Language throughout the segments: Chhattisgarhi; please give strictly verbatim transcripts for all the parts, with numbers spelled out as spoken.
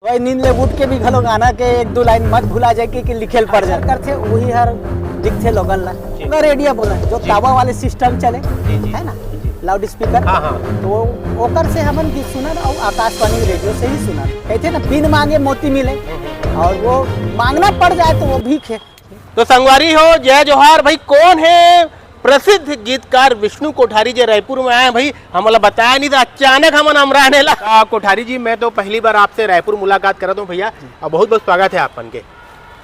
ए, नींद ले उठ के भी घलो गाना के एक दो लाइन मत भुला जाए कि, कि लिखे ल पड़ जाए। करथे, वही हर दिखथे लोगन ला। जी। अगर रेडियो बोला, जो जी। तावा वाले सिस्टम चले, जी, जी। है ना? जी। Loud speaker. हाँ, हाँ। तो ओकर से हमन गीत सुनन अउ आकाशवाणी रेडियो से ही सुनन। कहथे ना, "बिन मांगे मोती मिले", हम्म, हम्म। और वो मांगना पड़ जाए तो वो भीख है। तो संगवारी हो, जय जोहार भाई। कौन है प्रसिद्ध गीतकार विष्णु कोठारी, जे रायपुर में आए भाई? हमला बताया नहीं था, अचानक हमन अमराने ला। आ, कोठारी जी, मैं तो पहली बार आपसे रायपुर मुलाकात करत हूँ भैया, और बहुत बहुत स्वागत है आप मन के।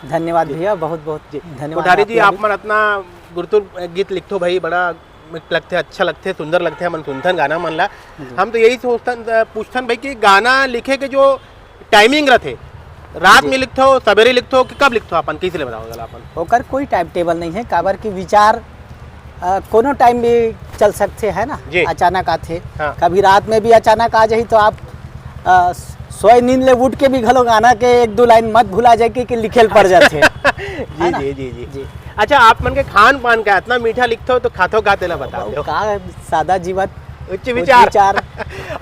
धन्यवाद जी। भैया, बहुत बहुत जी। धन्यवाद कोठारी आप जी, लोग आप भी। मन इतना गुरतुर गीत लिखथो भाई, बड़ा मीठ लगथे, अच्छा लगथे, सुंदर लगथे, हमन सुनथन गाना मन ला। जी। हम तो यही सोचथन, अ, पूछथन भाई कि गाना लिखे के जो टाइमिंग रथे, रात जी। में लिखथो, सवेरे लिखथो कि कब लिखथो अपन, किसे ले बताओ जरा अपन? ओकर कोई टाइम टेबल नहीं है, काबर कि विचार, अ, कोनो टाइम भी चल सकथे, है ना? जी। अचानक आथे। हाँ। कभी रात में भी अचानक आ जाही तो आप, अ, सोए नींद ले उठ के भी घलो गाना के एक दो लाइन मत भुला जाए कि, कि लिखे ल पड़ जाथे। जी, है ना? जी, जी, जी। जी। अच्छा, आप मन के खान पान का इतना मीठा लिखथो तो खाथो का तेला बता अब दो। का सादा जीवन, उच्च उच्च विचार। विचार।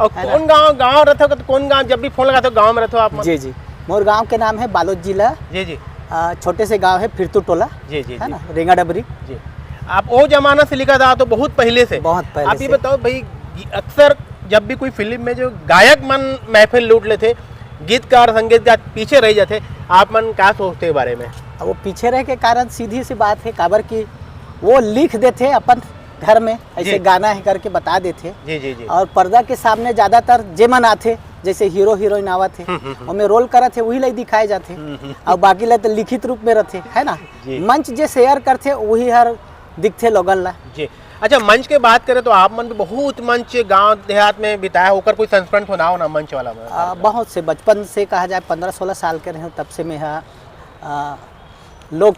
और है ना? कौन गांव, गांव रथो तो कौन गांव, जब भी फोन लगाथो गांव में रथो आप मन? जी, जी। मोर गांव के नाम है बालोद जिला। जी, जी। अ, छोटे से गांव है फिरतू टोला, जी, जी, है जी। ना, रेंगा डबरी। जी। आप वो जमाना से लिखा था तो बहुत पहले से। बहुत पहले आप ये से। बताओ भाई, अक्सर जब भी कोई फिल्म में जो गायक मन महफिल लूट लेथे, गीतकार संगीतकार पीछे रह जाथे, आप मन का सोचते बारे में? अब वो पीछे रहे के कारण सीधी सी बात है, काबर कि वो लिख देथे अपन घर में ऐसे जी। गाना है करके बता देथे। जी, जी, जी। और पर्दा के सामने ज्यादातर जे मन आथे, जैसे हीरो हीरोइन आवत हे, हम्म, हम्म, हम्म। ओमे रोल करत हे, वही ला दिखाए जाथे। हम्म, हम्म। और बाकी ला तो लिखित रूप में रथे, है ना? जी। मंच जे शेयर करथे, वही हर दिखथे लोगन ला। जी। अच्छा, मंच के बात करें तो आप मन भी बहुत मंच गांव देहात में बिताया, ओकर कोई संस्मरण तो ना हो ना मंच वाला में? आ, बहुत से, बचपन से कहा जाए, पन्द्रह सोलह साल के रहे हूँ, तब से मैं यहाँ, आ, लोक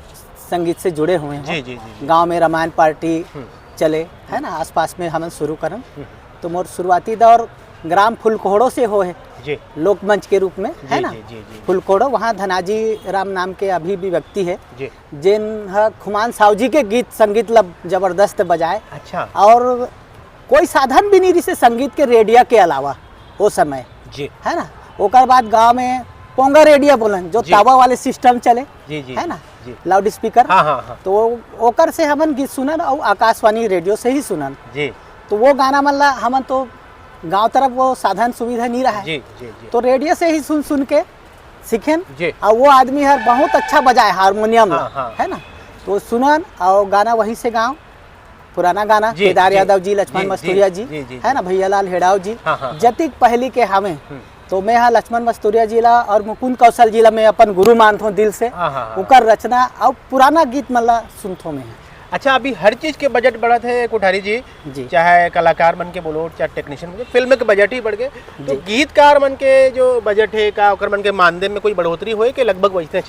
संगीत से जुड़े हुए हैं। जी, जी, जी, जी। गांव में रामायण पार्टी हम्म। चले, है ना, आसपास में हमन शुरू करन। हम्म। तो मोर शुरुआती दौर ग्राम फुलकोहड़ो से हो है, जी। लोकमंच के रूप में, जी, है ना? जी, जी, जी। फुलकोहड़ो, वहाँ धनाजी राम नाम के अभी भी व्यक्ति है, जी। जेन ह खुमान साहू जी के गीत संगीत ला जबरदस्त बजाए। अच्छा। और कोई साधन भी नहीं रिसे संगीत के रेडियो के अलावा वो समय, जी। है ना? ओकर बाद गांव में पोंगा रेडियो बोलन, जो जी। तावा वाले सिस्टम चले, जी, जी, है ना? जी। Loud speaker. हाँ, हाँ, हाँ। तो वो, ओकर से हमन गीत सुनन और आकाशवाणी रेडियो से ही सुनन। जी। तो वो गाना मन ला हमन तो गांव तरफ वो साधन सुविधा नहीं रहा है। जी, जी, जी। तो रेडियो से ही सुन सुन के सीखेन। जी। और वो आदमी हर बहुत अच्छा बजाए हारमोनियम ला, हाँ, हाँ। है ना? तो सुनन और गाना वहीं से गाओ, पुराना गाना, जी, केदार जी, यादव जी, लक्ष्मण जी, मस्तुरिया जी, जी, जी, है जी। ना, भैया लाल हेड़ाव जी, हाँ, हाँ, हाँ। जतिक पहली के हवे, हम्म। तो मैं हा लक्ष्मण मस्तुरिया जी ला और मुकुंद कौशल जी ला मैं अपन गुरु मानथों दिल से। हाँ, हाँ, हाँ। उकर रचना और पुराना गीत मन ला सुनथों मैं। अच्छा, अभी हर चीज के बजट बढ़त है कोठारी जी, जी। चाहे कलाकार मन के बोलो, चाहे टेक्नीशियन मन के, फिल्म के बजट ही बढ़ गए, तो जी। गीतकार मन के जो बजट है का, ओकर मन के मानदेन में कोई बढ़ोतरी होए के लगभग वैसे है?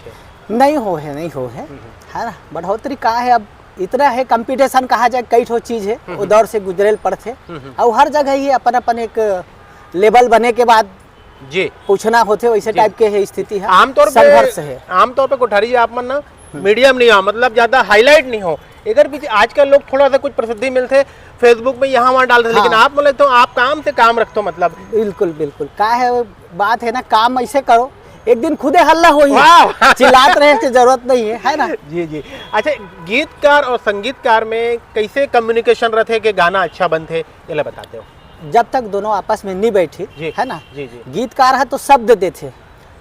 नहीं हो है, नहीं हो है, हम्म। है ना? बढ़ोतरी का है, अब इतना है, कंपटीशन कहा जाए, कई ठो चीज है, हम्म, वो हम्म। दौर से गुजरेल पड़थे। हम्म, हम्म। और हर जगह ही अपन अपन एक लेवल बने के बाद जी। पूछना होथे, वैसे जी। टाइप के है स्थिति है, आमतौर पे, संघर्ष है। आमतौर पे कोठारी जी आप मन ना हम्म। मीडियम नहीं हो, मतलब ज्यादा हाईलाइट नहीं हो, एकर पीछे आजकल लोग थोड़ा सा कुछ प्रसिद्धि मिलथे, Facebook में यहाँ वहाँ डाल रहे, हाँ। लेकिन आप मन तो आप काम से काम रखथो, मतलब। बिल्कुल, बिल्कुल। का है, बात है ना, काम ऐसे करो, एक दिन खुदे हल्ला होही। वाह! चिल्लात रहे के जरूरत नहीं है, है ना? जी, जी। अच्छा, गीतकार और संगीतकार में कैसे कम्युनिकेशन रथे कि गाना अच्छा बनथे, ये ला बताते हो? जब तक दोनों आपस में नहीं बैठी, जी। है ना? जी, जी। गीतकार है तो शब्द देथे,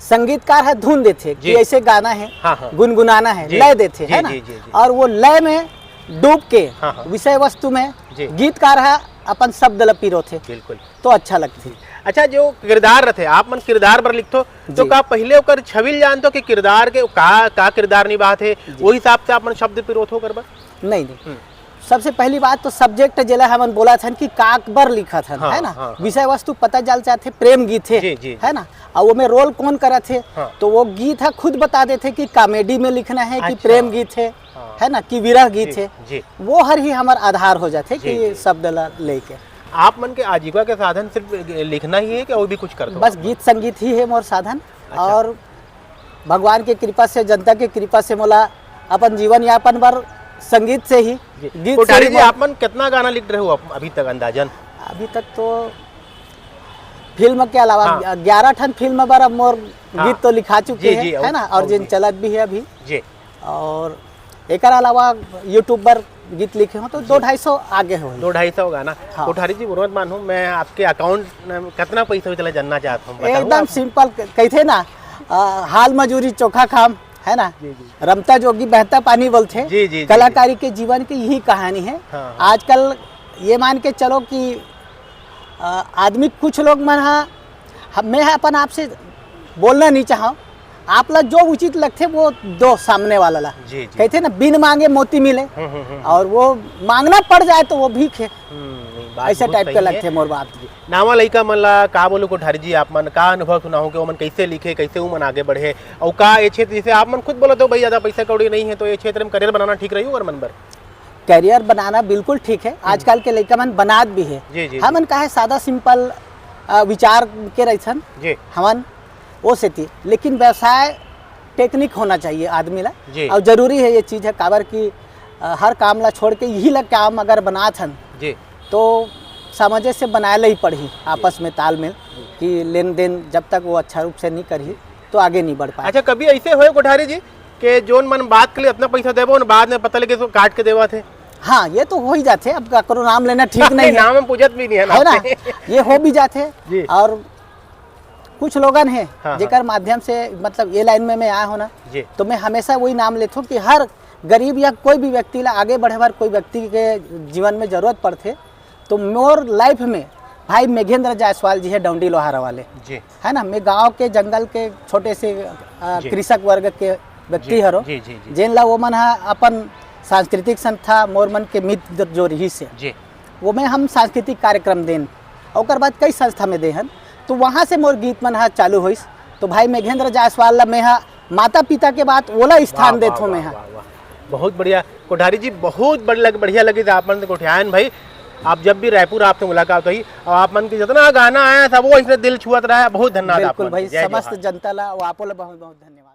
संगीतकार है धुन देथे कि जी। ऐसे गाना है, हाँ, हाँ। गुनगुनाना है, जी। लय देथे, जी, है ना? जी, जी, जी। और वो लय में डूब के हाँ, हाँ। विषय वस्तु में जी। गीतकार है अपन शब्द ला पिरोथे। बिल्कुल। तो अच्छा लगथे। अच्छा, जो किरदार रथे, आप मन किरदार बर लिखथो, तो जी। का पहले ओकर छवि ल जानथो कि किरदार के का, का किरदार निभात हे, जी। वो हिसाब से आप मन शब्द पिरोथो ओकर बर? नहीं, नहीं। हम्म। सबसे पहली बात तो सब्जेक्ट जेला हमन बोलत हन कि काक बर लिखत हन, हाँ, है ना? हाँ, हाँ। विषय वस्तु पता चल जाथे, प्रेम गीत हे, जी, जी, है जी। ना? और वो में रोल कौन करत हे, हाँ। तो वो गीत ह खुद बता देथे कि कॉमेडी में लिखना है कि अच्छा। प्रेम गीत हे, हाँ। है ना, कि विरह गीत जी, हे। जी। वो हर ही हमर आधार हो जाथे जी, कि जी। शब्द ला लेके। आप मन के आजीविका के साधन सिर्फ लिखना ही है कि और भी कुछ करथो बस आप मन? गीत संगीत ही है मोर साधन। अच्छा। और भगवान के कृपा से, जनता के कृपा से मोला अपन जीवन यापन बर संगीत से ही, जी। गीत से कोठारी ही जी, मोर आप मन कितना गाना लिख रहे हो आप अभी तक अंदाजन? अभी तक तो फिल्म के अलावा हाँ। ग्यारह ठन फिल्म बर अब मोर हाँ। गीत तो लिखा चुके जी, हैं, जी, है ना, और और जिन भी। चलत भी है अभी। जी। और एकर अलावा YouTube पर गीत लिखे हो तो जी। दो ढाई सौ आगे हो। दो ढाई सौ गाना। हाँ। कोठारी जी, बुरा मत मानहू, मैं आपके अकाउंट में कितना पैसा होय, चला जानना चाहत हूँ, बताहू एकदम आप? सिंपल क-, कहिथे ना, अ, हाल मजूरी चोखा काम, है ना? जी, जी। रमता जोगी बहता पानी बोलथे। जी, जी, जी, कलाकारी जी। के जीवन की यही कहानी है। हाँ, हाँ। आजकल ये मान के चलो कि, अ, आदमी कुछ लोग मन हा, हम, मैं अपन आप से बोलना नहीं चाहूँ, आप ला जो उचित लगथे वो दो सामने वाला ला। जी, जी। कहते ना, "बिन मांगे मोती मिले", हम्म, हम्म, हम्म। और वो मांगना पड़ जाए तो वो भीख है। हम्म, नहीं, बात ऐसे बहुत टाइप सही का है। लगथे मोर बात। जी। नावा लइका मन ला का बोलू कोठारी जी, आप मन का अनुभव सुनाहू कि ओमन कैसे लिखे, कैसे उमन आगे बढ़े, और का ये क्षेत्र, जैसे आप मन खुद बोलत हो भाई, ज्यादा पैसा कौड़ी नहीं है, तो ये क्षेत्र में करियर बनाना ठीक रही ओकर मन बर? करियर बनाना बिल्कुल ठीक है, हम्म। आजकल के लइका मन बनात भी है। जी, जी, हमन जी। का है सादा सिंपल, अ, विचार के रहिथन जी। हमन ओ सेती, लेकिन व्यवसाय टेक्निक होना चाहिए आदमी ला, जी। और जरूरी है ये चीज है, काबर कि, अ, हर काम ला छोड़ के यही ला काम अगर बनात हन, जी। तो समझे से बनाए ला ही पड़ही आपस में तालमेल, जी। कि लेन देन जब तक वो अच्छा रूप से नहीं करही, तो आगे नहीं बढ़ पाए। अच्छा, कभी ऐसे होए कोठारी जी कि जोन मन बात के लिए इतना पैसा देबो न, बाद में पता लगे तो काट के देवा थे? हाँ, ये तो हो ही जाथे, अब ककरो नाम लेना ठीक नहीं नहीं, है। नाम हम पूछत भी नहीं है ना। है ना? ये हो भी जाथे। जी। और कुछ लोगन है, हाँ, हाँ। जेकर माध्यम से, मतलब, ये लाइन में मैं आया हूँ ना, जी। तो मैं हमेशा वही नाम लेथूँ कि हर गरीब या कोई भी व्यक्ति ला आगे बढ़े बर, कोई व्यक्ति के जीवन में जरूरत पड़थे, तो मोर लाइफ में भाई मेघेंद्र जायसवाल जी है, डौंडी लोहारा वाले, जी। है ना, मैं गांव के जंगल के छोटे से, अ, जी। कृषक वर्ग के व्यक्ति जी, हरो, जी, जी, जी। जेन ला वो मन हा अपन सांस्कृतिक संस्था मोर मन के मित्र जो रही से, जी। वो में हम सांस्कृतिक कार्यक्रम देन, ओकर बाद कई संस्था में देहन, तो वहाँ से मोर गीत मन हा चालू होइस। तो भाई मेघेंद्र जायसवाल ला मैं हा माता पिता के बाद ओला स्थान वाह, देत वाह, हूँ मैं वाह, हा। वाह, वाह। बहुत बढ़िया कोठारी जी, बहुत बढ़ लग, बढ़िया लगी आप मन से गोठियायन भाई। आप जब भी रायपुर आपसे मुलाकात हुई और आप मन के जितना गाना आया सब वो इसने दिल छुअत रहा है। बहुत धन्यवाद आप बिल्कुल मन भाई, के। जय समस्त जोहार। जनता ला, वो आपो ला बहुत बहुत धन्यवाद।